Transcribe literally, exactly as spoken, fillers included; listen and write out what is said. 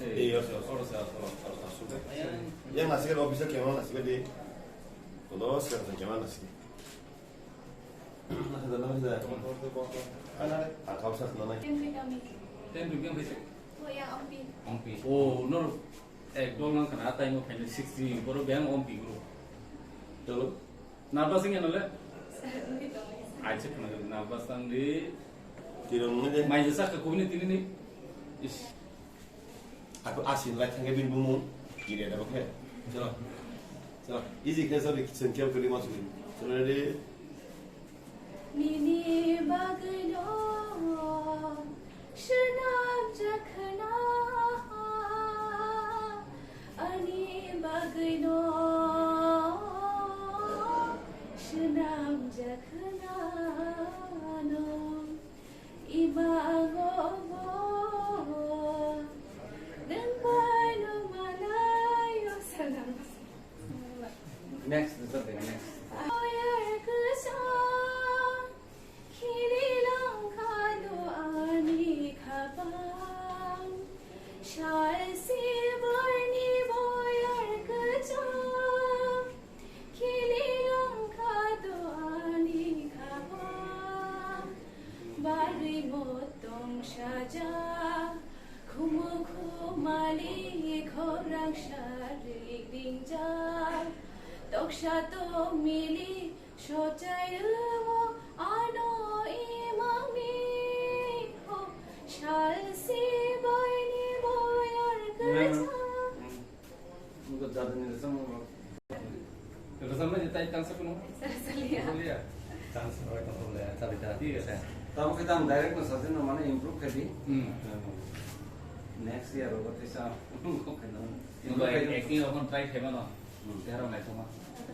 Ei, oro se, oro se, oro se, oro se, oro se. Yang nasi kan office ke mana nasi kan di. Kono sekarang kerja mana sih? Nasi dah, nasi dah. Anak, ah, kau sah mana? Tempe kami. Tempe yang besok. Oh ya, Ompi. Ompi. Oh, nor ek dol nang kana time of sixty, boro bang Ompi guru. Chalo. Nervous wngya nole? Wngwi tongo. Acha khna nervous tang di. Tirong ne de. Mai jesa ka kubuni tini ni. Is. Aku asin lai thangke bin bumu. Kiri ada bakhe. Chalo. Chalo. Easy khe sabi sen kya kuli masuk. Chalo, ready? Nini bagwino swnam jakhna, ani bagwino swnam jakhna no, imango bo nang bai no malayo swnam. Next, next. Ayar kwchang khili langkha do ani khapang. Sal sibarni boyar kwchang khili langkha do ani khapang. Barwi motong sajak, khumu khumali khorang sari dingjak. Toksa tongmili sochai rwo ano imangni ho. Sal sibarni boyar kwchang. Nungkha jadini rwchapmung rok. Rwchapmani tai tangsa kuno? Sara saliya. Saliya. Chance rok tong le, chali ta. Thik ase. Tamo khe tang direct no sajin no mane improve khe di. Hmm. Next year rok tisa. Nungkha acting rok try khe mano. Hmm. Tero naithoma.